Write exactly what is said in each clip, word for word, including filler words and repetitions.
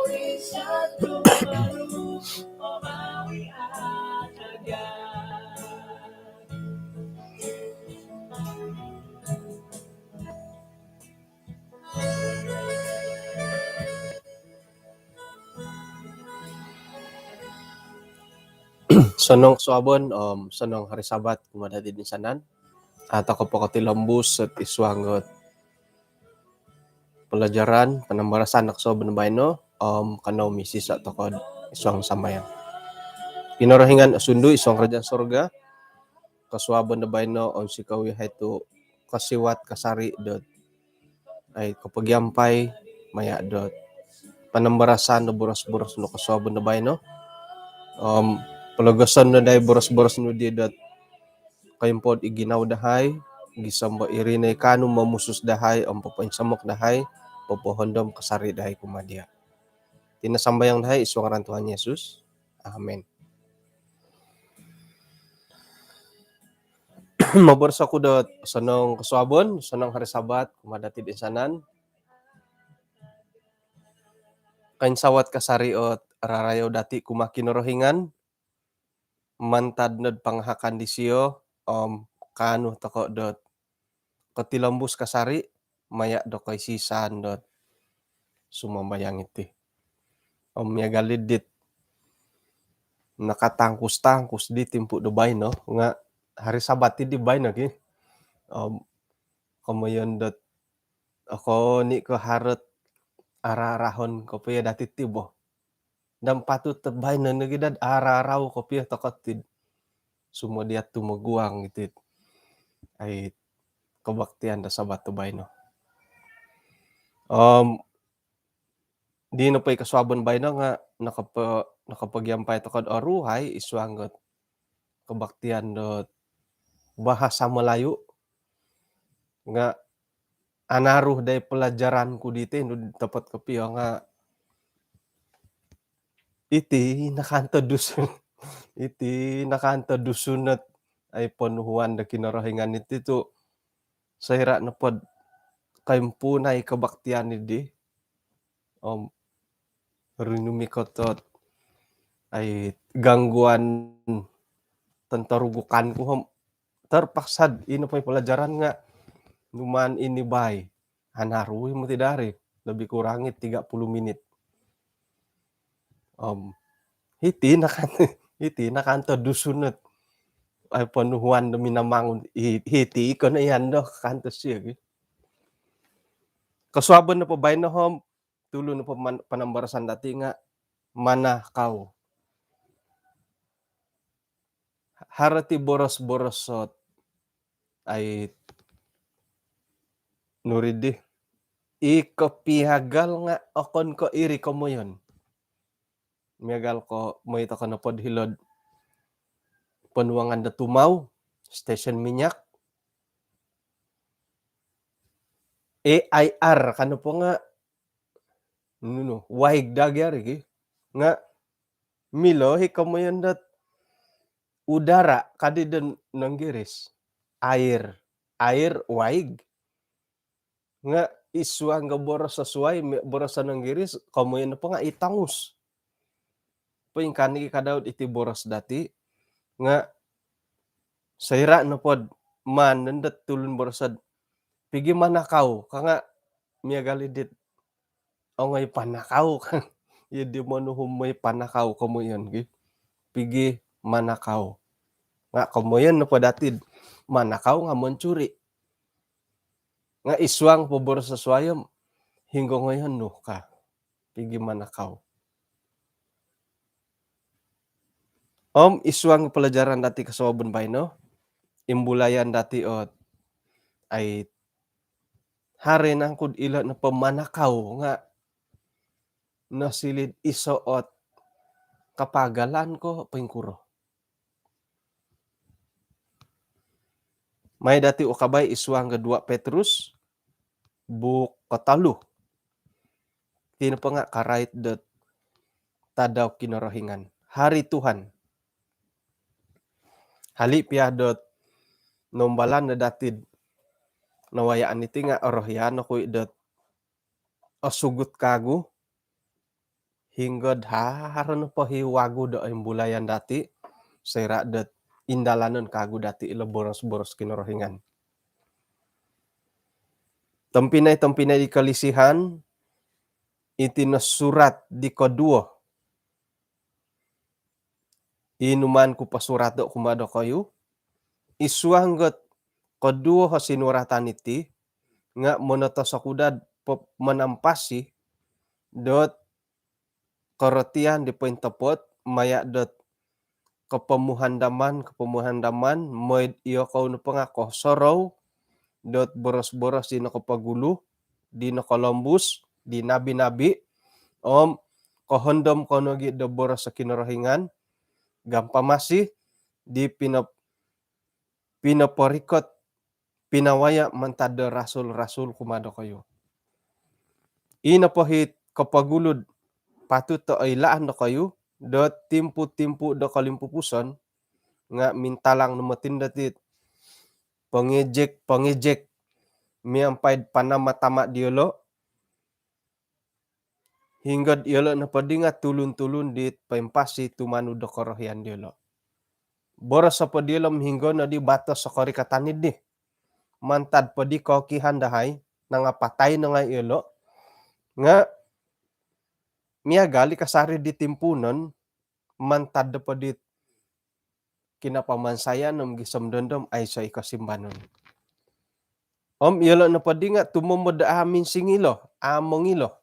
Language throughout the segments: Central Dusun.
Sonong kosuabon om sonong hari Sabat kumaa dati toinsanan. Atau ko pokotilombus id suang dot pelajaran panambarasan do kosuabon baino om kanou misisa tokou id suang sambayang. Kinorohingan osundu id suang kerajaan sorga, kosuabon do baino om sikawi hai tu kosiwat kasari dot ai kopogiampai maya dot panambarasan do boros-boros nu kosuabon do baino. Om pologoson do dai boros-boros nu di dot koimpod i ginawo dahai, gisom do iri no i kaanu momusus dahai om popoinsomok dahai, popohondom kasari dahai kumaa dia. Iti no sambayang dahai id suang ngaran Tuhan Yesus. Amin. Moboros oku dot sonong kosuabon, sonong hari Sabat kumaa dati toinsanan. Koinsawat kasari ot rarayou dati kumaa Kinorohingan mantad nod pangahakan disio om kaanu tokou dot kotilombus kasari maya do koisisaan dot sumambayang iti. Om miagal i dit nakatangkus-tangkus di timpu do baino nga hari Sabat i di baino ki. Om komoyon dot okon i ko haro ot ara-arahon kopio dati ti bo. Om patut do baino nogi dot ara-arau kopio tokou ti. Sumodiat tumoguang iti. Ai kebaktian do Sabat do baino. Om di nopo i kosuabon baino nga nokopo-, nokopogiampai tokou do oruhai id suang dot kebaktian dot bahasa Melayu nga anaru dai pelajaran ku diti nu topot kopio nga iti no kanto Dusun. Iti no kanto Dusun ot ai ponuhuan do Kinorohingan iti tu soira nopo do koimpuun ai kebaktian i di om rinumikot ot ai gangguan tontorugukan ku om terpaksa do ino po i pelajaran nga numaan ini bai. Anaru i moti dari lebih kurang i tiga puluh minit. Om hiti no kan-, hiti no kanto Dusun ot ai ponuhuan do Minamangun. Hi-, hiti ko no ian do kanto sio ki. Kosuabon nopo baino om tulu nopo man-, panambarasan dati nga manakau. Haro ti boros-boros ot ai nuri di i kopiagal nga okon ko iri komoyon. Miagal ko moi tokou nopo do hilo'd ponuangan do tumau, stesen minyak, A I R ka nopo nga nunu, waig daa gia ri ki. Nga milo i komoyon dot udara ka di do Nonggiris. Air, air waig. Nga id suang do boros suai, boros Nonggiris, komoyon nopo nga i tongus. Poingkaa nogi ka dau iti boros dati nga soira nopo do maan nondo tulun boros do pigi manakau ka nga miagal i dit ongoi panakau ka. Iyo di monuhu moi panakau komoyon ki. Pigi manakau. Nga komoyon nopo dati do manakau nga mencuri. Nga id suang po boros suai om hinggo ongoyon nu ka. Pigi manakau. Om id suang pelajaran dati kosuabon baino, imbulayan dati ot ai haro nangku do ilo nopo manakau nga nosiliu do iso ot kapagalan ko poingkuro. Mai dati ukabai id suang do dua Petrus, buuk kotolu. Iti nopo nga karait dot tadau Kinorohingan. Hari Tuhan. Hali pia dot nombalan do dati do nawayaan iti nga orohian oku i dot osugut kagu hinggod haro nopo hi wagu do imbulayan dati, soira dot indalanon kagu dati ilo boros-boros Kinorohingan. Tompinai-tompinai di kolisihan, iti no surat di koduo i numaan ku posurato kumaa dokoyu, i suang dot koduo o sinuratan iti, nga monotos oku dot po-, manampasi dot korotian di pointopot, maya dot kopomuhandaman, kopomuhandaman, mooi do iyokou nopo nga kosorou dot boros-boros di nokopogulu, di nokolombus, di nabi-nabi, om kohondom kou nogi do boros o Kinorohingan, gampamasi di pino-, pinoporikot, pinawaya mantad do rasul-rasul kumaa dokoyu. I nopo hi kopogulu do patut do oilaan dokoyu do timpu-timpu do kolimpupuson, nga mintalang no moti dot it pongejek-pongejek miampai do panama-tama diolo, hinggod iyolo nopo di nga tulun-tulun dit poimpasi tumanud do korohian diolo. Boros nopo diolo om hinonggo nodi batos o korikatan dii. Mantad po di kokihan dahai, nangapatai no ngai iyolo. Nga miagal i kasari di timpuunon, mantad nopo dit kinapamansayan om gisom dondo om aiso i kosimbanon. Om iyolo nopo di nga tumomod do a minsingilo, a mongilo.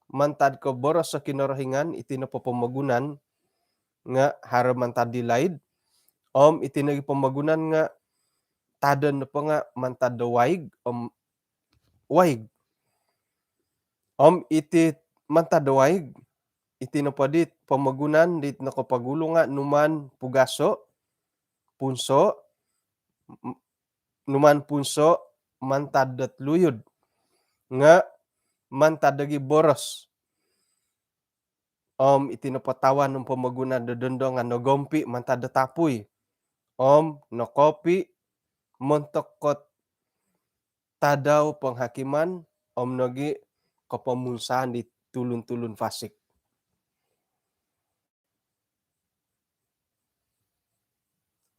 Mantad ko boros o Kinorohingan, iti nopo pomogunan nga haro mantad di laid. Om iti nogi pomogunan nga tadon nopo nga mantad do waig, om waig. Om iti mantad do waig, iti nopo di pomogunan di nokopogulu nga numaan pugaso, punso, m-, numaan punso mantad dot luyud. Nga mantad dogi boros. Om iti nopo tawan om pomogunan do dondo nga nogompi mantad do tapui. Om nokopi montok kot tadau penghakiman, om nogi kopomunsaan di tulun-tulun fasik.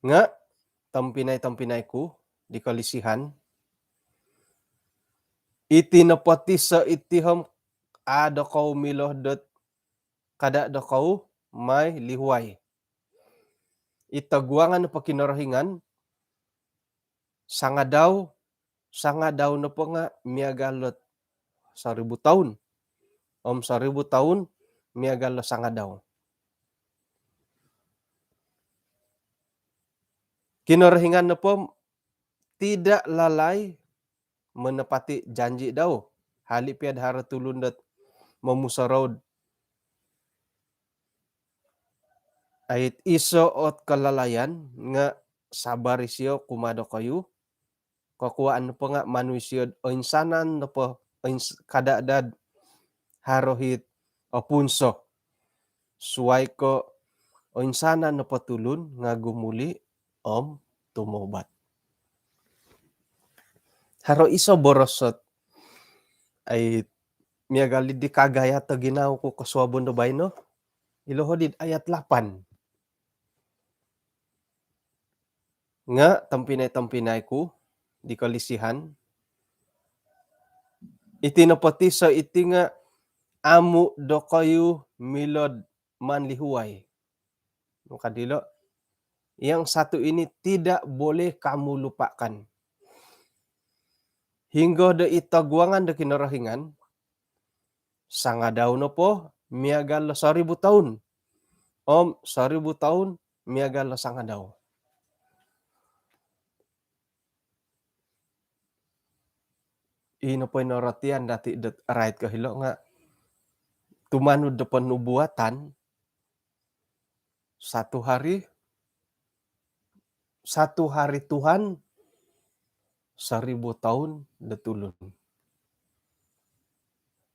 Nga, tompinai-tompinai ku di kolisihan, iti nopo tiso iti om a dokou milo dot kada dokou mai lihuai. I toguangan nopo Kinorohingan, sangadau, sangadau nopo nga miagal dot soribu toun. Om soribu toun miagal dot sangadau. Kinorohingan nopo tidak lalai menepati janji dau. Hali pia do haro tulun dot momusorou do ait iso ot kalalayan nga sabar isio kumaa dokoyu. Kokuaan nopo nga manu isio do oinsanan nopo oins-, kada dot haro hit opunso. Suai ko oinsanan nopo tulun nga gumuli om tumobat. Haro iso boros ot ai miagal di kagayat o ginawo ku kosuabon do baino. Ilo hodi ayat lapan. Nga tompinai-tompinai ku di kolisihan, iti nopo tiso iti nga amu dokoyu milo do maan lihuai. Nung ka dilo, yang satu ini tidak boleh kamu lupakan. Hinggo do i toguangan do Kinorohingan, sangadau nopo miagal do soribu toun. Om soribu toun miagal do sangadau. I nopo i norotian dati dot rait ko hilo nga tumanud do penubuatan, satu hari, satu hari Tuhan, soribu toun do tulun.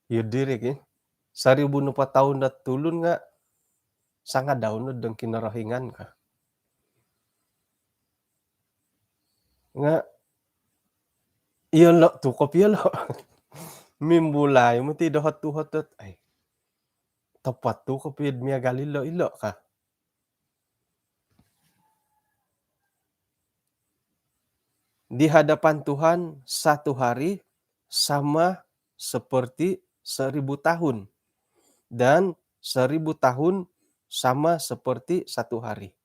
Iyo diri ki. Soribu nopo toun do tulun nga sangadau no dong Kinorohingan ka. Nga iyolo tu kopio lo. Mimbulai moti dohot-dohot dot ai. Otopot tu kopio'd miagal ilo-ilo ka. Di hadapan Tuhan, satu hari sama seperti seribu tahun, dan seribu tahun sama seperti satu hari.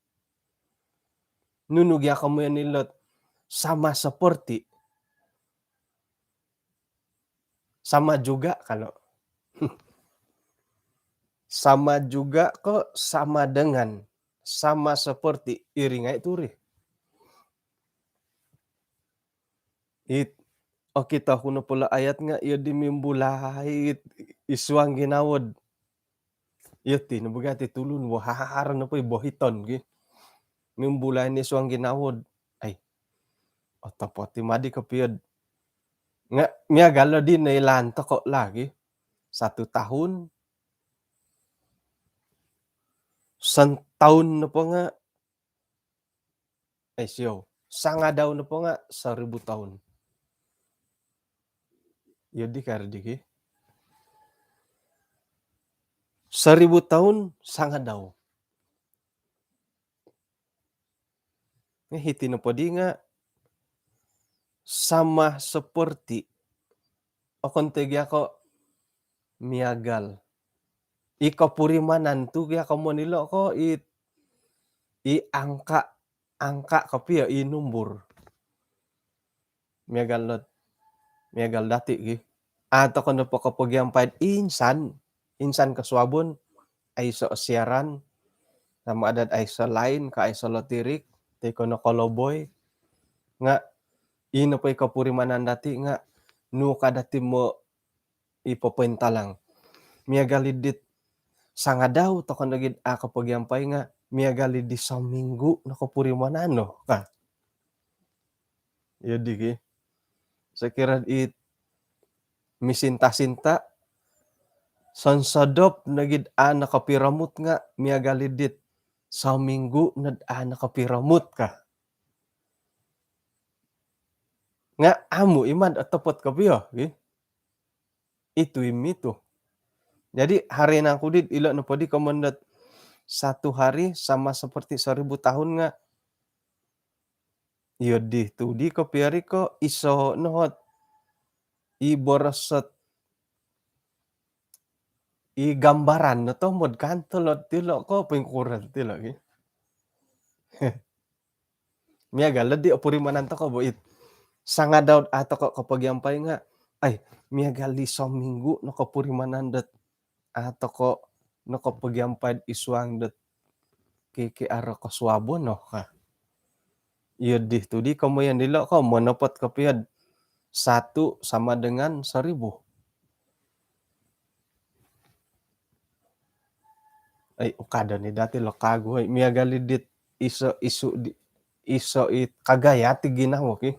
Nunu gia komoyon ilot sama seperti? Sama juga kalau. Sama juga ko sama dengan, sama seperti, iri ngai turi. It, okito ku nopo lo ayat nga iyo di mimbulai it id suang ginawo'd. Iyo ti no bo gia ti tulun, bo haro nopo i bohiton gi. Mimbulai ni suang ginawo'd. Ai. Otopot i madi kopio'd. Nga miagal lo di noilaan toko lagi. Satu tahun, santaun nopo nga, eh, siou, sangadau nopo nga seribu tahun. Iyo di kari di ki. Seribu tahun sangadau. Nga hiti nopo di nga sama seperti. Okon to gia ko miagal. I kopurimanan tu gia komoyon ilo ko i, i angka, angka kopio, i numbur. Miagal dot, miagal dati gi. Atau kono po kopogiampai insan, insan kosuabon, aiso siaran, sama ada aiso lain, ka aiso lotirik, ti kono koloboi. Nga, ino po i kopurimanan dati nga, nu ka dati mo i popointalang. Miagal i dit sangadau toko nogi a kopogiampai nga, miagal i di sominggu no kopurimanan no ka. Iyo di ki. Sokiro it misinta-sinta, sonsodop nogi a nokopiromut nga, miagal i dit sominggu nod a nokopiromut ka. Nga amu i mad otopot kopio gi. Itu i mitu. Jadi, hari nangku di, ilo nopo di komoyon dot satu hari sama seperti seribu tahun nga, iyo di tu di kopio ri ko iso no ot i boros ot i gambaran no tomod kan tolot tilo ko poingkuro tilo gi. Miagal di opurimanan toko bo it. Sangadau a toko kopogiampai nga, ai, miagal di sominggu no kopurimanan dot a toko no kopogiampai id suang dot ki, ki aro kosuabon no ka. Iyo di tu di komoyon dilo ko monopot kopio'd satu sama dengan seribu. Ai, ukado ni dati lo kagu, ai, miagal i dit iso, isu di, iso i kagayat i ginawo ki.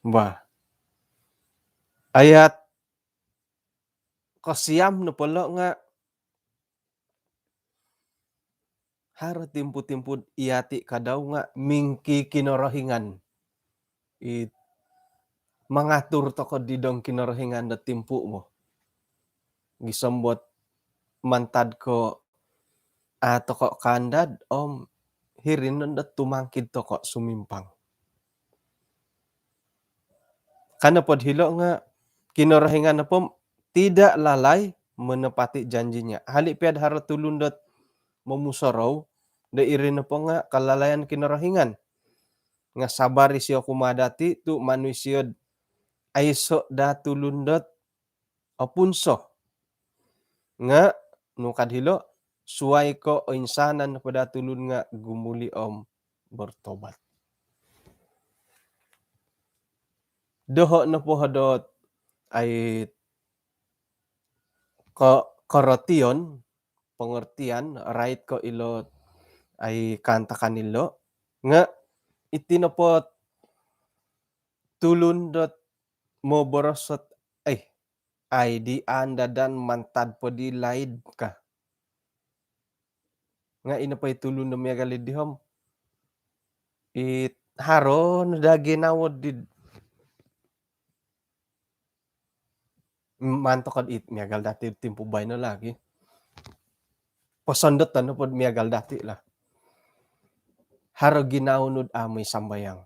Bah. Ayat kosiam nopo lo nga haro timpu-timpu iyati kadau nga mingki Kinorohingan. I mangatur toko di dong Kinorohingan do timpu mo. Gisom dot mantad ko a toko kaandad om hiri no do tumangkid toko sumimpang. Ka nopo dilo nga Kinorohingan nopo tidak lalai menepati janjinya. Hali pia do haro tulun dot momusorou do iri nopo nga kalalayan Kinorohingan. Nga sabar isio kumaa dati tu manu isio aiso daa tulun dot opunso. Nga nu ka dilo, suai ko oinsanan nopo daa tulun nga gumuli om bertobat. Doho nopo dot ai ko-, korotion, pengertian, rait ko ilo ai kaantakan ilo, nga iti nopo tulun dot moboros ot, ai, ai di andadan mantad po di laid ka. Nga ino po i tulun do miagal i di om, it haro no daa ginawo di Maan toko it miagal dati timpu baino lagi. Posondoton nopod miagal dati lah. Haro ginawo nu'd amu' i sambayang.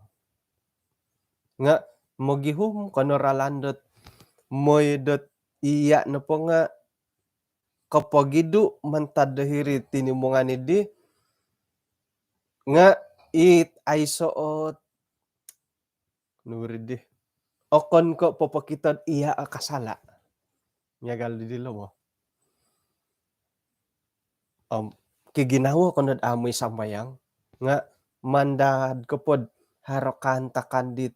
Nga' mogihum ko no ralan dot moi dot iya' nopo nga' kopogidu' mantad do hiri tinimungan iddi nga' it aiso' ot nuri di. Okon ko' popokito'd iya' o kasala'. Miagal di dilo bo. Om, kiginawo ko nod amu' i sambayang, nga' mandad kopod haro kaantakan dit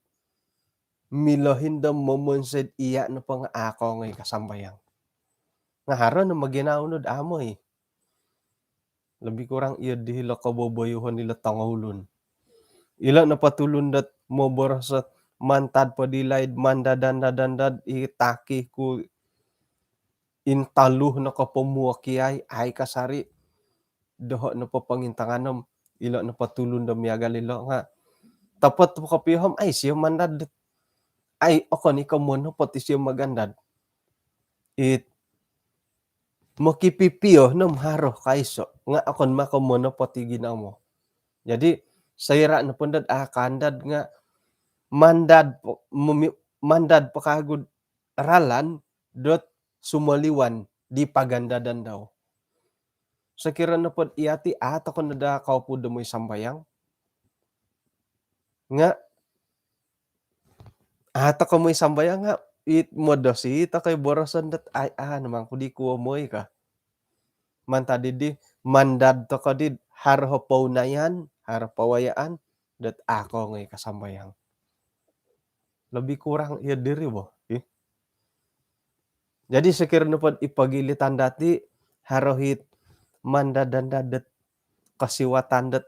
milo hindo momonsoi'd iya' nopo nga' a' kongoi kasambayang. Nga' haro no moginawo nod amu' i. Lebih kurang iyo di hilo koboboyuhon ilo tongoulun. Ilo nopo tulun dot moboros dot mantad po di laid mandad-andad-andad i taki ku intalu no kopomuo kiai, ai kasari' doho' nopo pongintangan om ilo nopo tulun do miagal ilo nga' topot kopio om ai sio mandad dot ai okon i ko' monopot isio magandad. It mokipipio no om haro kaiso' nga' okon mako' monopot i ginawo. Jadi soira' nopo ndad a' kaandad nga' mandad po, memi-, mandad po kagu'd ralan dot sumoliwan di pagandadan dau. Sokiro nopod iyati a' toko' nod a' kopuod do moi sambayang nga' a' toko' moi sambayang nga' it modosi toko' i boroson dot ai a' no mangku di kuo moi ka. Mantad iddi mandad toko' di haro pounayan, haro pawayaan dot a' kongoi kasambayang. Lebih kurang iyo diri bo. Ih. Jadi sokiro nopod i pogilitan dati haro hit mandad-andad dot kosiwatan dot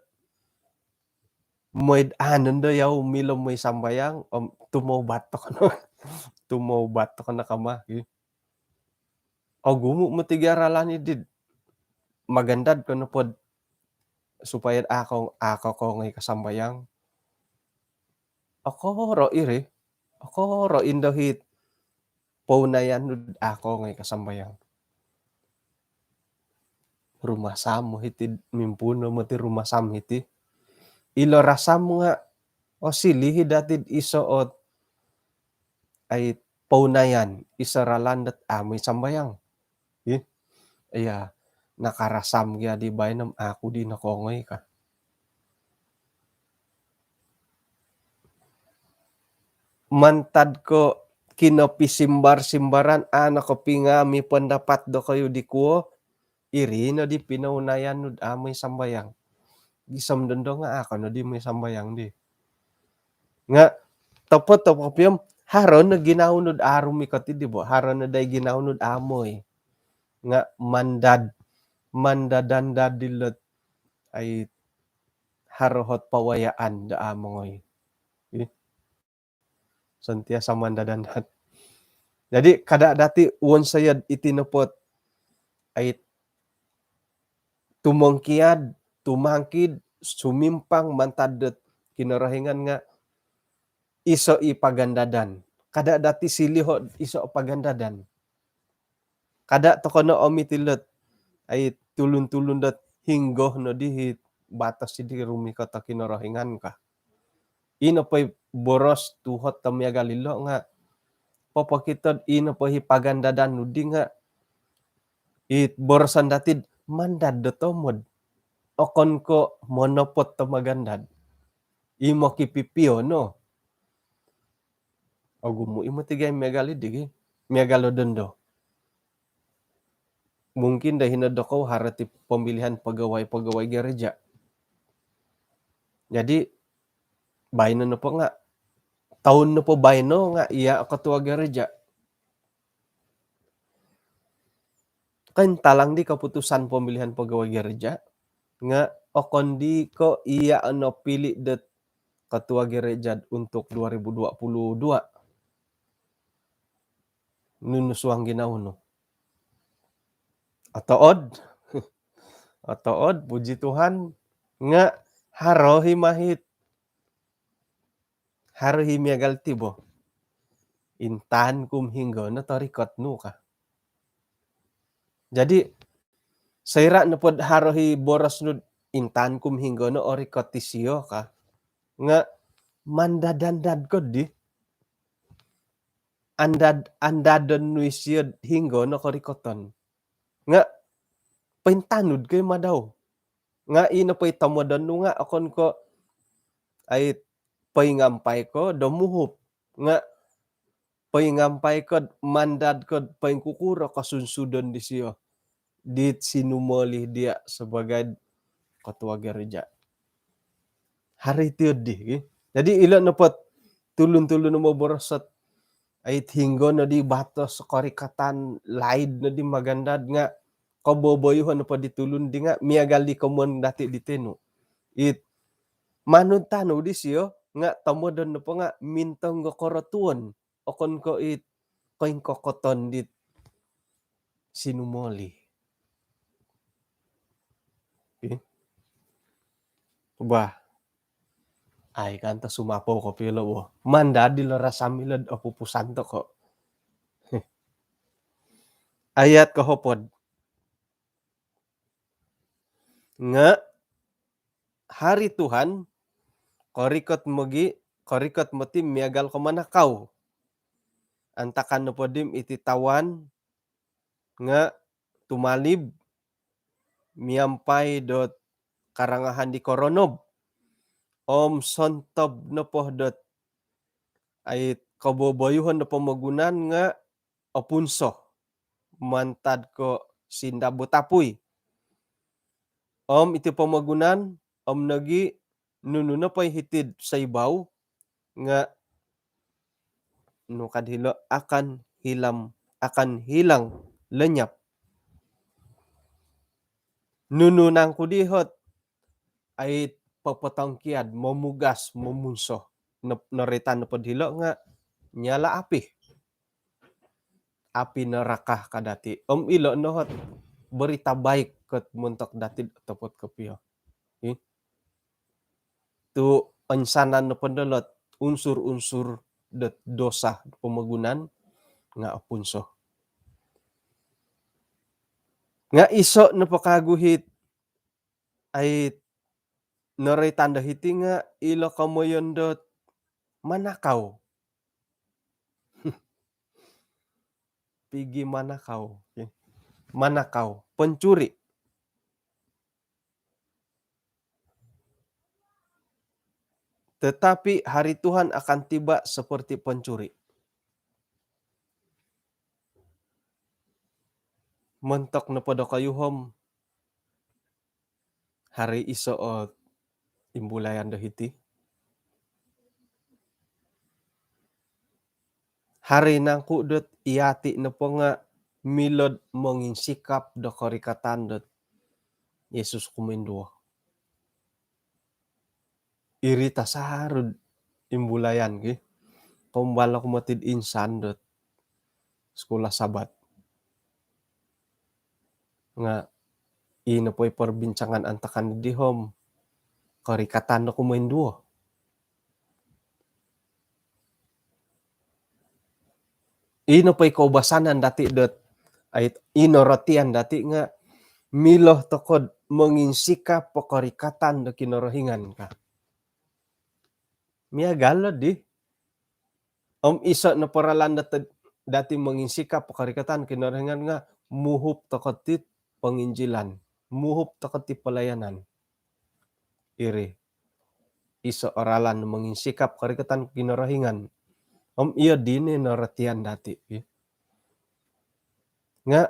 moi'd anon do yau milo moi sambayang om tumobat toko' no. Tumobat toko' no kama. Ih. Ogumu' moti gia ralan iddi. Magandad ko nopod supaya a' ko, a' ko kongoi kasambayang. Okoro' iri. Okoro' indo hit pounayan nu'd a' kongoi kasambayang. Rumasam hiti, mimpuun no moti rumasam hiti. Ilo rasam nga' osiliu i dati'd iso' ot ai pounayan, iso' ralan dot amu' i sambayang. Ih, iya, nakarasam gia di baino om aku di nokongoi ka. Mantad ko' kinopisimbar-simbaran, a' nokopingam i pendapat dokoyu di kuo, iri no di pinounayan nu'd amu' i sambayang. Gisom dondo nga' a' ko no di moi sambayang di. Nga' topot-topot kopio om haro no ginawo nu'd a' rumikot iddi bo, haro no dai ginawo nu'd amu' i. Nga' mandad, mandad-andad ilot ai haro hot pawayaan do a' mongoi. Ih. Sentiasa mandad-andad. Jadi kada' dati' wonsoyo'd iti nopot ai tumongkiad, tumangkid, sumimpang mantad dot Kinorohingan nga' iso' i pagandadan. Kada' dati' siliu'd iso' pagandadan. Kada' toko' no omit ilot ai tulun-tulun dot hinggo no di hit batos iddi rumikot o Kinorohingan ka. Ino po i boros tuhot do miagal ilo' nga' popokito'd ino po i pagandadan nu'ddi nga' it boroson dati'd mandad do tomod. Okon ko' monopot do magandad. I mokipipio no. Ogumu' i moti gia miagal iddi gi. Miagal o dondo. Mungkin do hino dokou haro ti pemilihan pegawai-pegawai gereja. Jadi baino nopo nga' toun nopo baino nga' iya' ketua gereja. Kointalang di keputusan pemilihan pegawai gereja nga' okon di ko' iya' o nopili' dot ketua gereja untuk dua ribu dua puluh dua. Nunu suang ginawo nu? Otood. Otood, puji Tuhan. Nga' haro hi mahit. Haro hi miagal ti bo. Intaan ku om hinggo no torikot nu ka. Jadi, soira' nopod haro i boros nu intaan ku om hinggo no orikot isio ka. Nga' mandad-andad ko di. Andad-andadon nu isio hinggo no korikoton. Nga' pointanud ko i madau. Nga' ino po i tomodon nu nga' okon ko' ai poingampai ko do muhup. Nga' poingampai ko'd mandad ko'd poingkukuro kosunsudon disio dit sinumoli diya' sabagai ketua gereja. Haro iti di, ki. Jadi ilo nopo tulun-tulun moboros ot ai hinggo no di batos korikatan laid no di magandad nga' koboboyuhon nopo di tulun di nga' miagal di komoyon dati' di tenu. It manud tanu disio nga' tomodon nopo nga' mintong do korotuon. Okon ko' it koingkokoton dit sinumoli. Ih. Bah. Ai kan to sumapou kopio lo, bo. Mandad ilo rasam ilo'd opupusan toko'. Ayat kohopod. Nga' hari Tuhan korikot mogi, korikot moti miagal ko manakau. Antakan nopo dim iti tawan nga' tumalib miampai dot karangahan di koronob. Om sontob nopo dot ai koboboyuhon do pomogunan nga' opunso mantad ko sindab do tapui. Om iti pomogunan, om nogi nunu nopo i hiti'd soibau nga' nu kad hilo akan hilang, akan hilang lenyap. Nunu nangku di hot ai popotongkiad, momugas, momunso. Noroitan nopod hilo nga' nyala api. Api neraka ka dati'. Om ilo no hot berita baik kot montok dati' topot kopio. Ih. Tu' insanan nopo dilo' unsur-unsur dot dosa pomogunan nga' opunso. Nga' iso' nopo kagu hit ai noroitan do hiti nga' ilo komoyon dot manakau. Pigi manakau. Manakau, pencuri. Tetapi hari Tuhan akan tiba seperti pencuri. Montok nopo dokoyu om, haro iso' o imbulayan do hiti. Haro nangku dot iyati' nopo nga' milo'd monginsikap do korikatan dot Yesus kumoinduo. Iri tasaru'd imbulayan ki. Kombal oku moti'd insan dot sekolah Sabat. Nga' ino po i perbincangan antakan di om korikatan do kumoinduo. Ino po i koubasanan dati' dot ai ino rotian dati' nga' milo toko'd monginsikap po korikatan do Kinorohingan ka. Miagal lo di. Om iso' nopo ralan dati' monginsikap po korikatan Kinorohingan nga' muhup toko' ti ponginjilan, muhup toko' ti pelayanan. Iri. Iso' o ralan monginsikap korikatan Kinorohingan. Om iyo dino norotian dati'. Nga'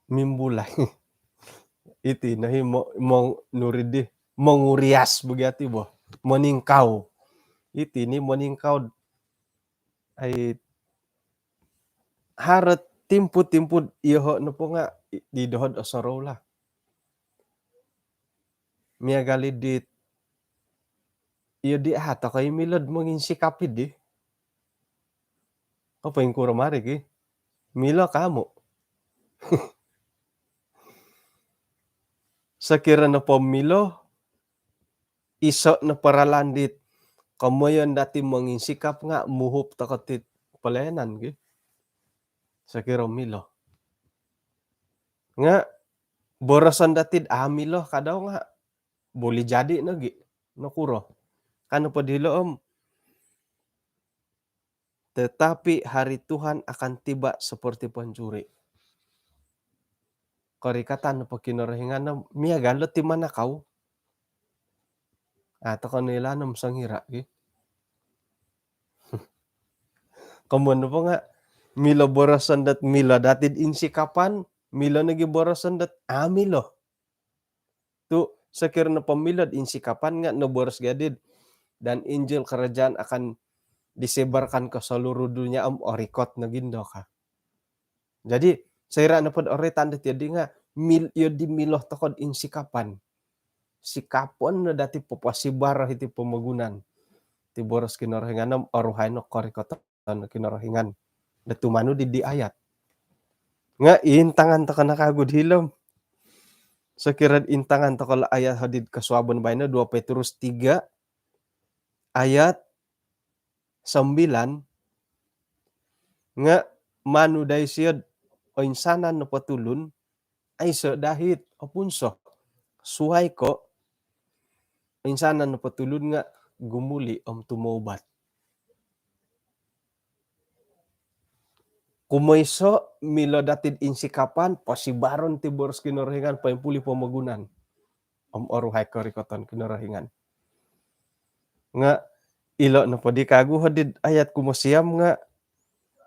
mimbulai. Iti no hi mo, mo nuri di mongurias bagi ati bo. Moningkau. Iti ni moningkau. Ai haro timpu-timpu iyoho' nopo nga' di doho'd osorou lah. Miagal i dit iyo di a' toko' i milo'd monginsikap i di. Apa ingkuro mari ki? Milo kamu. Sokiro nopo milo, iso' nopo ralan dit komoyon dati monginsikap nga muhup toko tit pelayanan gi. Sokiro milo. Nga boroson dati a milo kadau nga boleh jadi nogi. Nokuro? Kan nopo dilo om, tetapi hari Tuhan akan tiba seperti pencuri. Korikatan nopo Kinorohingan om miagal do ti manakau. Ah, toko noilaan om songira gi. Komoyon nopo nga milo boroson dot milo dati insikapan, milo nogi boroson dot a milo. Tu sokiro nopo milo dot insikapan nga noboros gia dit, dan Injil kerajaan akan disebarkan ke seluruh dunia om orikot nogi ndo ka. Jadi, soira nopo dot oroitan dati di nga mil-, iyo di milo toko dot insikapan. Sikapon no dati poposibar hiti pomogunan. Ti boros Kinorohingan om oruhai no korikoton Kinorohingan. Do tumanud di, di ayat. Nga intangan toko no kagu dilo om. Sokiro intangan toko lo ayat hodi id kosuabon baino, dua Petrus tiga ayat sembilan, nga manu daa isio dot oinsanan nopo tulun, aiso daa it opunso. Suai ko, oinsanan nopo tulun nga gumuli om tumoubat. Kumoiso, milo dati dot insikapan, posibaron ti boros Kinorohingan, poimpuli pomogunan. Om oruhai korikoton Kinorohingan. Nga ilo nopo di kagu hodi id ayat kumosiam nga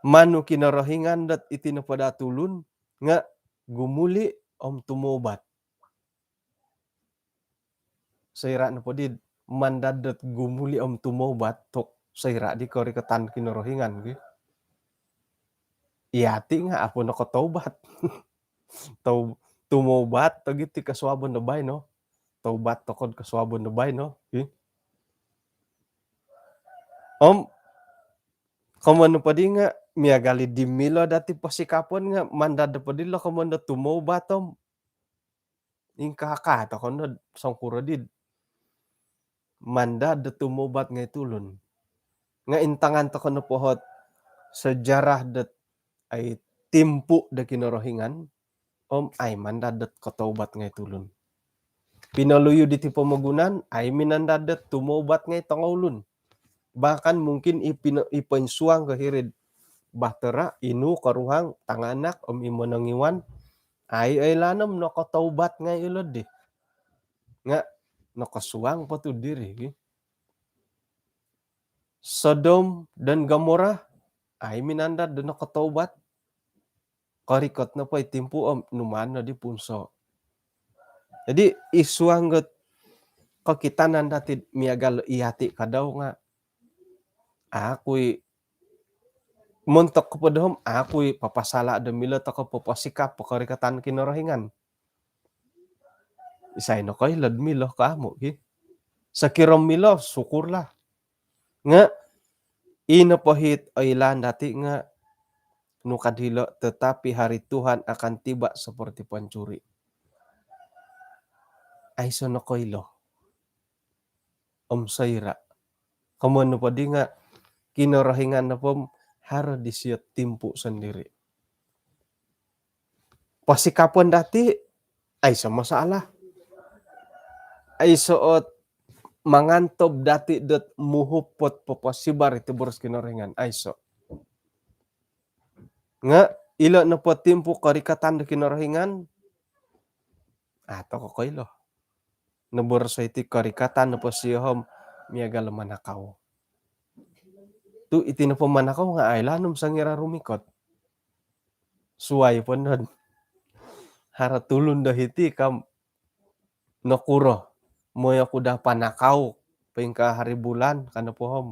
manu Kinorohingan dot iti nopo daa tulun nga gumuli om tumoubat. Soira nopo di mandad dot gumuli om tumoubat tu soira di korikotan Kinorohingan gi. Iyati nga a po nokotoubat. Tou-, tumoubat toko ti kosuabon do baino. Toubat toko kosuabon do baino. Ih. Om, komoyon nopo di nga miagal di milo dati posikapon nga mandad nopo dilo komoyon do tumoubat om. Ingkaa ka toko no songkuro di mandad do tumoubat ngai tulun. Nga intangan toko nopo ot sejarah dot ai timpu do Kinorohingan, om ai mandad dot kotoubat ngai tulun. Pinoluyu diti pomogunan, ai minandad dot tumoubat ngai tongoulun. Bahkan mungkin i pino-, i poinsuang ko hiri'd bahtera, inu, koruhang, tanganak, om i monongiwan, ai oilaan om nokotoubat ngai ilo di. Nga nokosuang po tu diri gi. Sodom dan Gomora, ai minandad do nokotoubat. Korikot nopo i timpu om numaan no di punso. Jadi, i suang dot kokitanan dati miagal iyati kadau nga, a ku i montok ko po doho om, a ku i papasala do milo toko poposikap po korikatan Kinorohingan. Isai nokoilo do milo ko amu ki. Sokiro milo, syukurlah. Nga i nopo it oilaan dati nga nu ka dilo, tetapi hari Tuhan akan tiba seperti pencuri. Aiso nokoilo om soira. Komoyon nopo di nga Kinorohingan nopo om haro disio timpu sondiri. Posikapon dati, aiso masalah. Aiso ot mangantob dati dot muhup ot poposibar iti boros Kinorohingan. Aiso. Nga ilo nopo timpu korikatan do Kinorohingan, a toko koilo. Noboros iti korikatan nopo sio om miagal manakau. Tu iti nopo manakau nga oilaan om songira rumikot. Suai po nod haro tulun do hiti kam nokuro, mooi oku daa panakau poingkaa hari bulan, ka nopo om.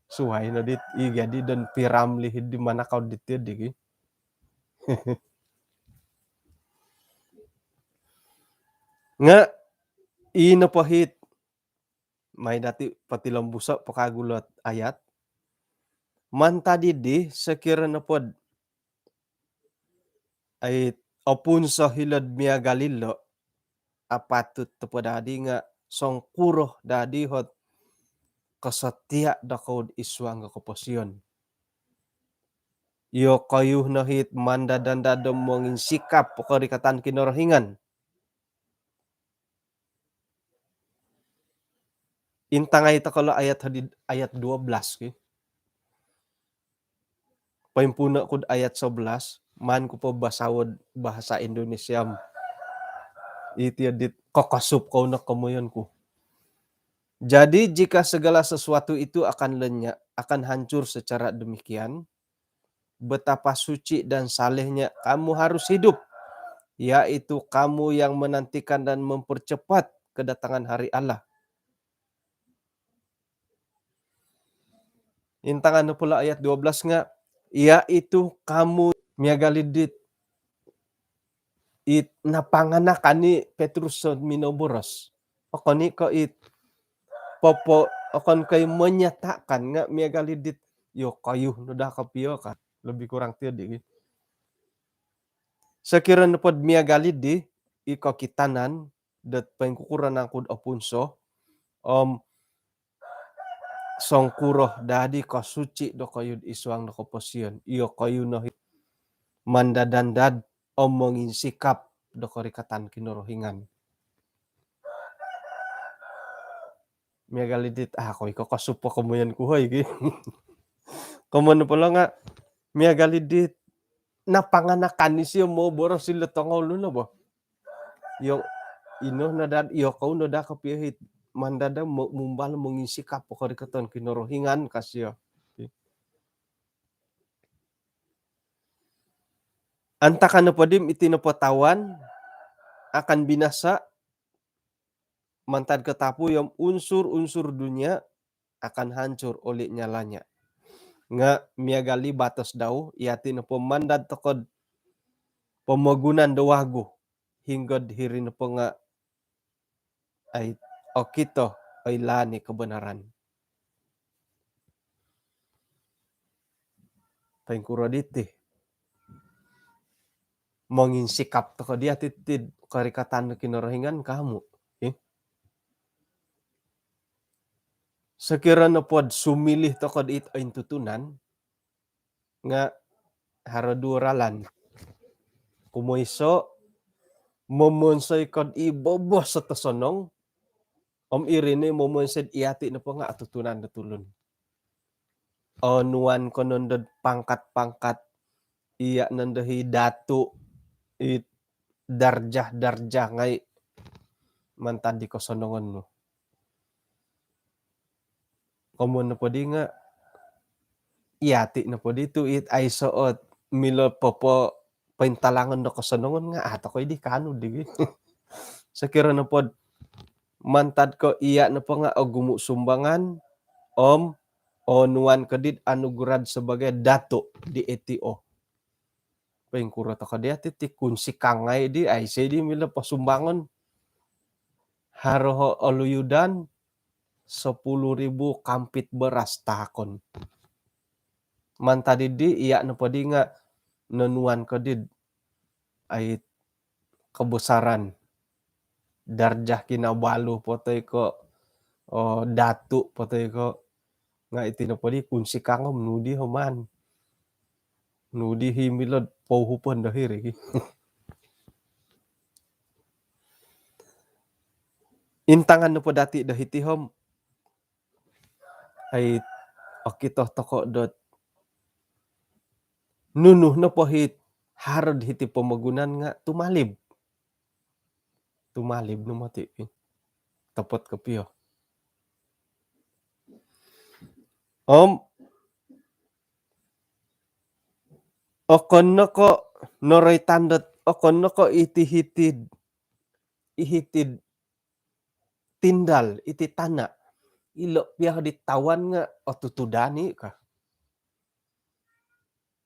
Suai no dit, i jadi don piramli hid di manakau dit di gi. Nga i nopo it mai dati potilombuso po kagu lot ayat. Mantad di di, sokiro nopo dot ai opunso hilo'd miagal ilo, apatut nopo daa di nga songkuro daa di ot kosotia' dokou'd isuang do koposion. Iyokoyu no hit mandad-andad do monginsikap o korikatan Kinorohingan. Intangai toko lo ayat hadi-, ayat dua belas ki. Poimpuno' ku'd ayat sebelas, maan ku po basao'd bahasa Indonesia. Iti dit kokosup kou no komoyon ku. Jadi, jika segala sesuatu itu akan lenyap, akan hancur secara demikian, betapa suci dan salehnya kamu harus hidup, yaitu kamu yang menantikan dan mempercepat kedatangan hari Allah. Intangan nopo lo ayat dua belas nga, yaitu kamu, miagal i dit, it napanganakan i Petrus so minoboros. Okon i ko it popo, okon ko i menyatakan nga miagal i dit, iyokoyu no daa kopio ka. Lebih kurang ti di. Sokiro nopod miagal i di, i kokitanan dot poingkukuro nangku'd opunso, om songkuro daa di kosuci dokoyu'd isuang do koposion, iyokoyu no hit mandad-andad om monginsikap do korikatan Kinorohingan. Miagal i dit, ah, koi kokosup po komoyon ku hoi ki. Komoyon po lo nga, miagal i dit napanganakan isio moboros ilo tongoulun no bo. Iyo, ino no daa, iyokoyu no daa kopio hit mandad do mo-, mumbal monginsikap o korikatan Kinorohingan ka sio. Antakan nopo di om iti nopo tawan akan binasa mantad ko tapui om unsur-unsur dunia akan hancur oleh nyalanya. Nga miagal i batos dau, yati nopo mandad toko'd pomogunan do wagu, hinggo'd hiri nopo nga ai okito oilaan i kebenaran. Poingkuro diti? Monginsikap toko di ati tid korikatan do Kinorohingan ka amu? Ih. Sokiro nopod sumilih toko dit ointutunan, nga haro duo ralan. Kumoiso, momonsoi kod i bobos o tosonong, om iri ni momonsoi id iyati nopo nga otutunan do tulun. Onuan ko nondod pangkat-pangkat, iya nondo hi datu, i darjah-darjah ngai mantad di kosonongon nu. Komoyon nopo di nga, iyati nopo di tu it aiso ot milo popo pointalangon do kosonongon nga, ah, toko i di kanu di. Sokiro nopod mantad ko iya nopo nga ogumu sumbangan, om onuan ko dit anugerah sebagai datu di A T O. Poingkuro toko di ati ti kunsi kangai di, aiso di milo posumbangon. Haro ho oluyudan, sepuluh ribu kampit beras tahakon. Mantad di, iya nopo di nga nonuan ko di ai kebesaran, darjah Kinabalu po toi ko, oh, datu po toi ko, nga iti nopo di kunsi kangom nu di ho maan. Nu di hi milod pouhupon do hiri. Intangan nopo dati do hiti om, ai okito toko dot nunu nopo hit harod hiti pomogunan nga tumalib. Tumalib no moti, eh. Topot kopio. Om okon no ko noroitan dot, okon no ko iti hitid, i hitid tindal, iti tana. Ilo pia di tawan nga otutudan i ka.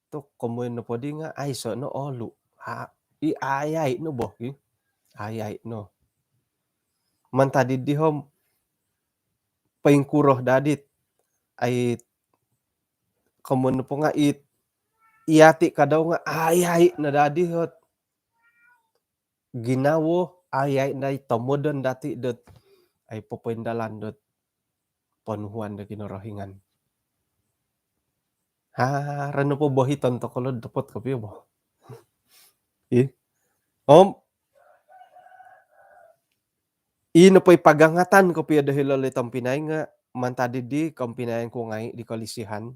Tu komoyon nopo di nga aiso no olu. Ha, i ayai no bo, i ayai no. Mantad di om poingkuro dadi it, ai komoyon nopo nga it, iyati kadau nga ayai no dadi ot ginawo, ayai no i tomodon dati dot ai popoindalan dot ponuhuan do Kinorohingan. Haro nopo bohiton toko' lo dot topot kopio bo. Ih. Om ii nopo i pagangatan kopio do hilo' lo i tompinai nga' mantad di kompinaian ku ngai' di kolisihan.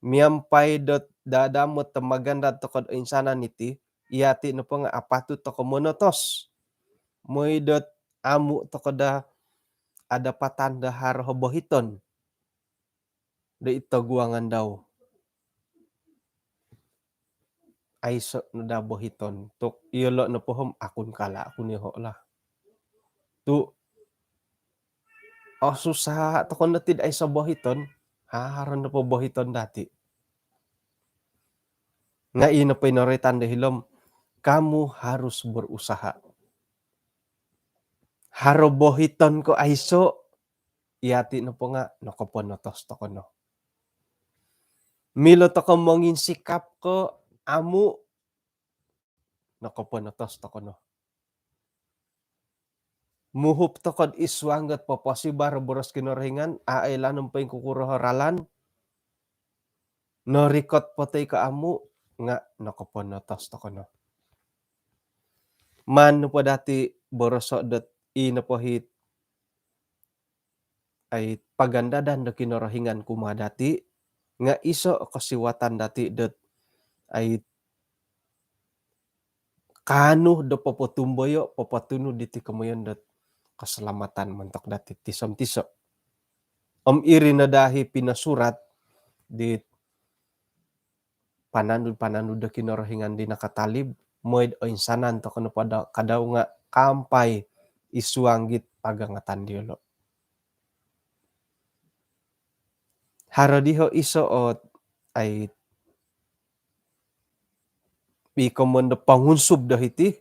Miampai dot dadamot do magandad toko' do insanan iti, iyati' nopo nga' apatut toko' monotos. Moi dot amu' toko' daa adapatan do haro bohiton do id toguangan dau. Aiso' no daa bohiton. Tu' iyolo' nopo om akun kala' akun iyoho' lah. Tu' osusa' toko' no tid aiso' bohiton, haro nopo bohiton dati'. Nga' ii nopo i noroitan do hilo' om, kamu harus berusaha. Haro bohiton ko' aiso', iyati' nopo nga' nokoponotos toko' no. Milo toko' monginsikap ko' amu', nokoponotos toko' no. Muhup toko' id suang dot poposibar boros Kinorohingan, a' oilaan om poingkukuro o ralan, norikot po toi ko' amu', nga' nokoponotos toko' no. Maan nopo dati' boroso' dot ii nopo hit ai pagandadan do Kinorohingan kumaa dati', nga' iso' kosiwatan dati' dot ai kaanu do popotumboyo', popotunud diti komoyon dot kosolamatan montok dati' tiso-tiso'. Om iri no daa i pinosurat di pananud-pananud do Kinorohingan di nakatalib, moi'd oinsanan toko' nopo kadau nga' kaampai id suang dit pagangatan diyolo'. Haro diho' iso' ot ai i komoyon do pongunsub do hiti,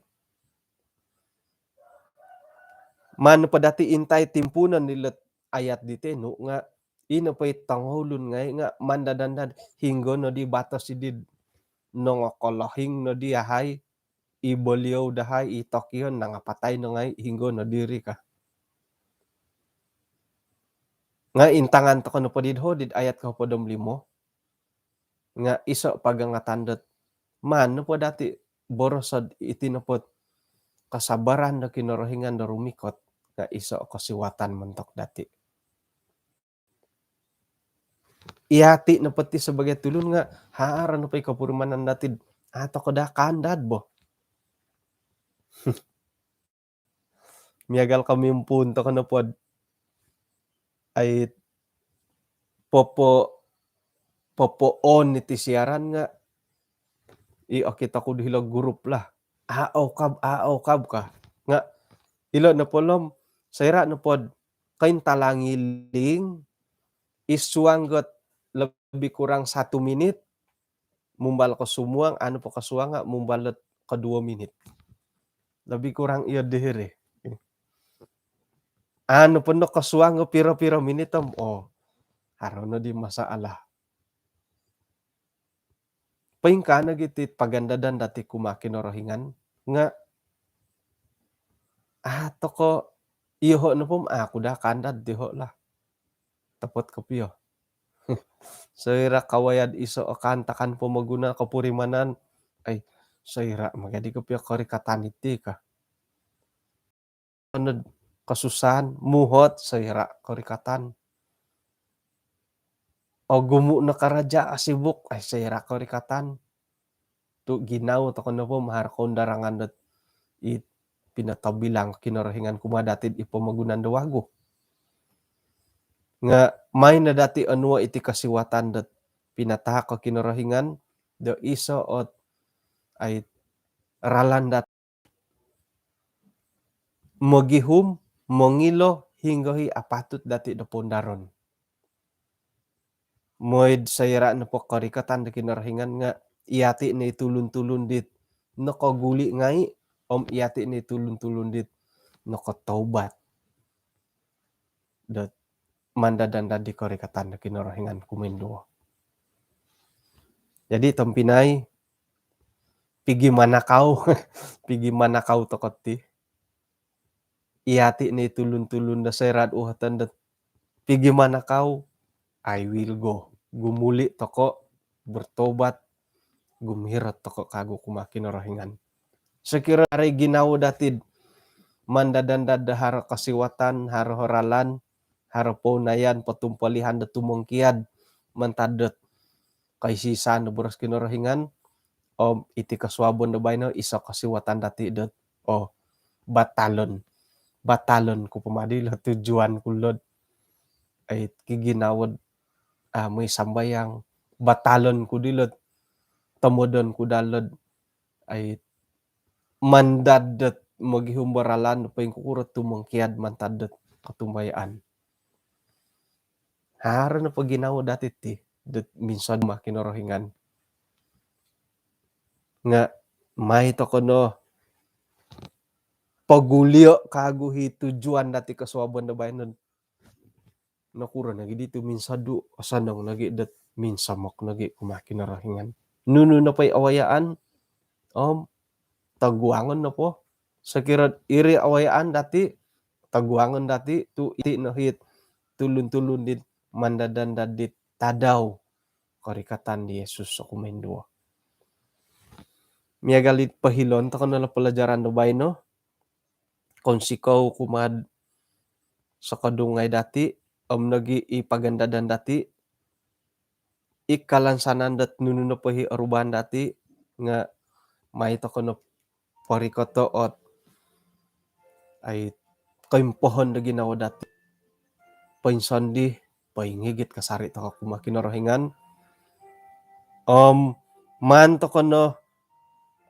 maan nopo dati' intai timpuunon dilo' ayat diti nu nga' ii nopo i tongoulun ngai' nga' mandad-andad hinonggo nodi batos iddi, nongokolohing nodi yahai, i boliou dahai, i tokion nangapatai no ngai', hinonggo nodi ri ka. Nga' intangan toko' nopo did ho did ayat kohopod om limo, nga' iso' pagangatan dot maan nopo dati' boroso'd iti nopo't kasabaran do Kinorohingan do rumikot, nga' iso' kosiwatan montok dati'. Iyati' nopo ti sabagai tulun nga' haro nopo i kopurimanan dati'd a' toko' daa kaandad bo. Miagal komimpuun toko' nopod ai popo, popo-on iti siaran nga' i okito ku di hilo' grup lah. A' oukab, a' oukab ka. Nga' ilo' nopo lo om soira' nopod kointalang-iling id suang dot lebih kurang satu minit, mumbal ko sumuang, a' nopo kosuang nga' mumbal dot koduo minit. Lebih kurang iyo diri. A' nopo no kosuang nga' piro-piro minit om, oo, haro nodi masalah. Poingkaa nogi ti pagandadan dati' kumaa Kinorohingan nga' a' toko', iyoho' nopo om a' ku daa kaandad diho' lah. Topot kopio. Soira' kawaya'd iso' o kaantakan pomogunan kopurimanan, ai, soira' magadi kopio korikatan iti ka. Onod kosusaan, muhot, soira' korikatan. Ogumu' no karaja', asibuk, ai, soira' korikatan. Tu' ginawo toko' nopo om haro koundarangan dot i pinotobilang Kinorohingan kumaa dati'd i pomogunan do wagu. Nga' maan no dati' onuo' iti kosiwatan dot pinatahak o Kinorohingan do iso' ot ai ralan dot mogihum, mongilo hinonggo i apatut dati' do poundaron. Moi'd soira' nopo korikatan do Kinorohingan nga' iyati' no i tulun-tulun dit nokoguli' ngai', om iyati' no i tulun-tulun dit nokotaubat dot mandad-andad di korikatan do Kinorohingan kumoinduo. Jadi tompinai, pigi manakau, pigi manakau toko' ti. Iyati' no i tulun-tulun do soira'd uhoton dot Pigi manakau, I will go. Gumuli' toko', bertobat, gumhirot toko' kagu kumaa Kinorohingan. Sokiro haro i ginawo dati'd mandad-andad do haro kosiwatan, haro ralan, haro pounayan, potumpolihan do tumongkiad mantad dot koisi-isaan do boros Kinorohingan, om iti kosuabon do baino iso' kosiwatan dati' dot, oh, batalon. Batalon ku po madi lo tujuan ku lo'd, ai, kiginawo'd, ah, moi sambayang. Batalon ku dilo'd, tomodon ku daa lo'd, ai, mandad dot mogihum do ralan do poingkukuro tumongkiad mantad dot kotumbayaan. Haro nopo ginawo dati' ti dot minsodu kumaa Kinorohingan. Nga' mai toko' no pogulio' kagu i tujuan dati' kosuabon do baino'd nokuro nogi ditu minsodu, osonong nogi dot minsomok nogi kumaa Kinorohingan. Nunu nopo i awayaan, om toguangon nopo. Sokiro iri awayaan dati', toguangon dati', tu' iti no it tulun-tulun dit mandad-andad dit tadau korikatan di Yesus o kumoinduo. Miagal it pohilon toko' no lo palajaran do baino, kounsikou kumaa'd sokodung ngai' dati', om nogi i pagandadan dati', i kalansanan dot nunu nopo i orubaan dati', nga' mai toko' no porikoto' ot, ai, koimpohon do ginawo dati'. Poinsandi, poingigit kasari' toko' kumaa Kinorohingan. Om maan toko' no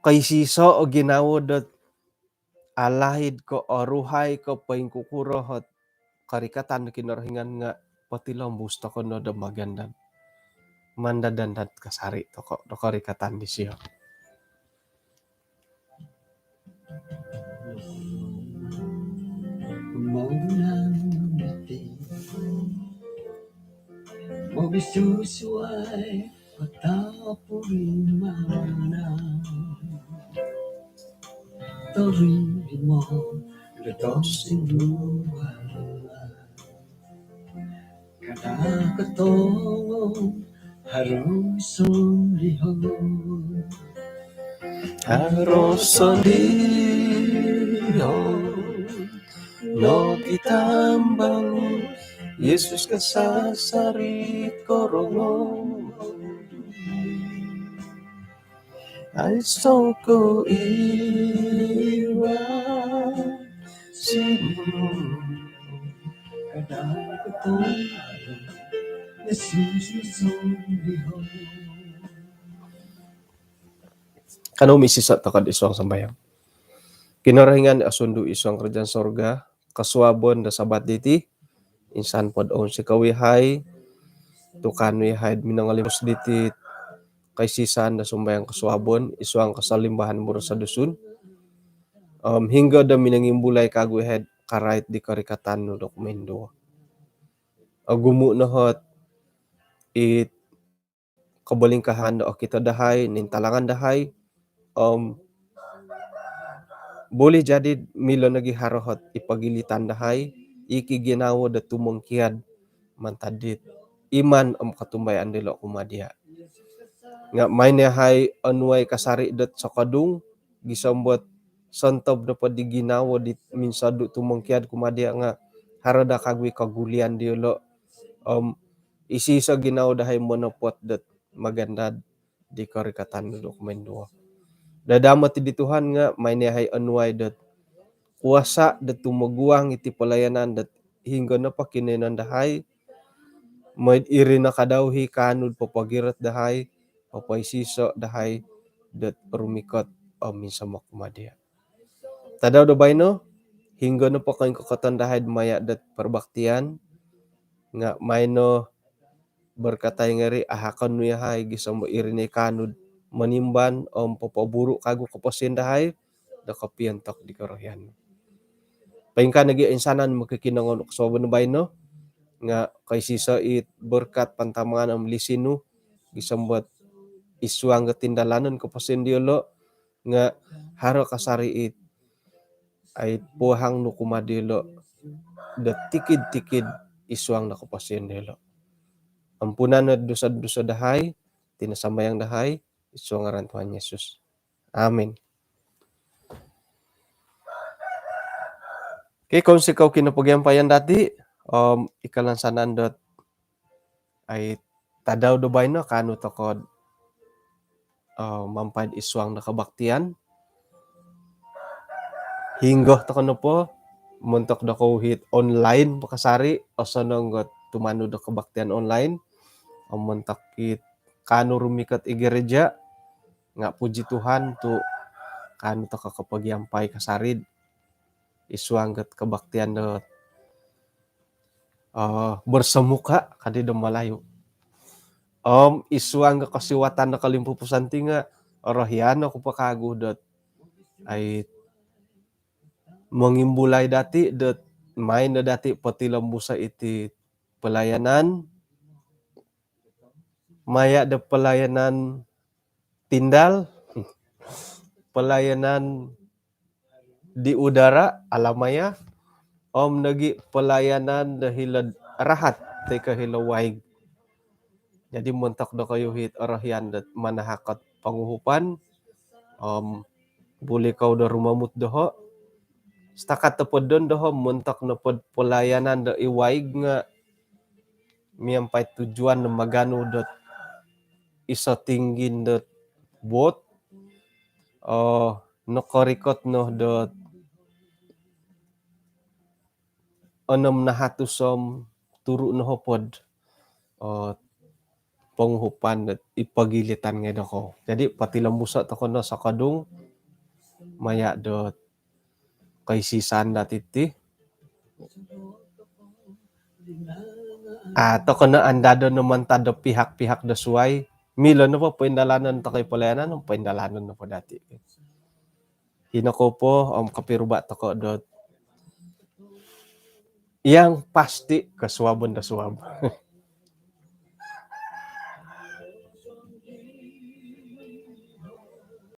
koisi-iso' o ginawo dot alaid ko' oruhai ko' poingkukuro ot korikatan do Kinorohingan nga' potilombus toko' no do magandad. Mandad-andad kasari' toko' do korikatan disio. Mobisu suai patapuri mana. Tori mo letos sindua. Kada katong harus solihon. Harus solihon. No kitambang Yesus kasasari korongou. Aiso ko iwa sinu. Kada katong Yesus solihon. Kanou misisa' toko'd isuang sambayang. Kinorohingan di osundu isuang karajaan sorga, kosuabon do Sabat diti, insan pod ounsikou iyahai, tu' kaanu iyahai'd minongolimpus diti koisi-isaan do sumbayang kosuabon isuang kosolimbahan boros do Dusun. Om hinggo do minongimbulai kagu iyahai'd karait di korikatan nu do kumoinduo. Ogumu' no ot it kobolingkahangan do okito dahai, nintalangan dahai, om boleh jadi milo nogi haro ot i pogilitan dahai, i kiginawo do tumongkiad mantad dit iman om kotumbayaan dilo' kumaa diya'. Nga' maan iyahai onuai kasari' dot sokodung, gisom dot sontob nopo di ginawo dit minsodu tumongkiad kumaa diya' nga' haro daa kagu i kogulian diyolo', om iso-iso ginawo dahai monopot dot magandad di korikatan nu do kumoinduo. Dadamot di Tuhan nga' maan iyahai onuai dot kuasa' dot tumoguang iti palayanan dot hinggo nopo kinoiyonon dahai, moi'd iri no kadau i kaanu'd popogirot dahai, popoiso-iso' dahai dot rumikot om minsomok kumaa diya'. Tadau do baino, hinggo nopo koingkokoton dahai'd maya' dot porbaktian, nga' maan no borkatai ngai' ri, ahakon nu iyahai gisom do iri no i kaanu'd monimban om popoburu' kagu koposion dahai do kopiontok di korohian. Poingkaa nogi' insanan mokikinongou kosuabon baino, nga' koisi-iso' it borkat, pantamangan om lisi nu, gisom dot isuang do tindalanon koposion diyolo', nga' haro kasari' it ai puhang nu kumaa diyolo' do tikid-tikid id suang do koposion diolo. Ampunan no dusa-dusa dahai, iti no sambayang dahai id suang ngaran Tuhan Yesus. Amin. Okey, kounsikou kinopogiampayan dati, om ikalansanan dot ai tadau do baino kaanu tokou eh, mampai'd id suang do kabaktian. Hinggo tokou nopo, montok dokoyu it online po kasari, osonong ot tumanud do kabaktian online. Om montok it kaanu rumikot id gereja, nga puji Tuhan tu kaanu tokou kopogiampai kasari'd id suang ot kabaktian do eh, bersemuka kadi do Malayu. Om id suang do kosiwatan do kolimpupuson ti nga orohian oku po kagu dot ai mongimbulai dati dot main do dati potilombuso iti pelayanan, maya do pelayanan tindal, pelayanan di udara alamaya, om nogi pelayanan do hilo'd rahat toi ko hilo waig. Jadi montok dokoyu it orohian dot manahak ot ponguhupan, om buli kou do rumomut doho. Setakat topod don doho, montok nopod pelayanan do id waig nga miampai tujuan do maganu dot iso tinggi dot bot, oh, nokorikot no dot onom nahatus om turu nohopod, oh, ponguhupan dot id pogilitan ngai dokoyu. Jadi potilombuso tokou no sokodung maya dot koisisan dati ti. Ah, tokou no andado no mantad do pihak-pihak do suai. Milo nopo poindalanon tokou i pelayanan, poindalanon nopo dati. Hino kou po om kopiruba tokou dot yang pasti kosuabon do suab.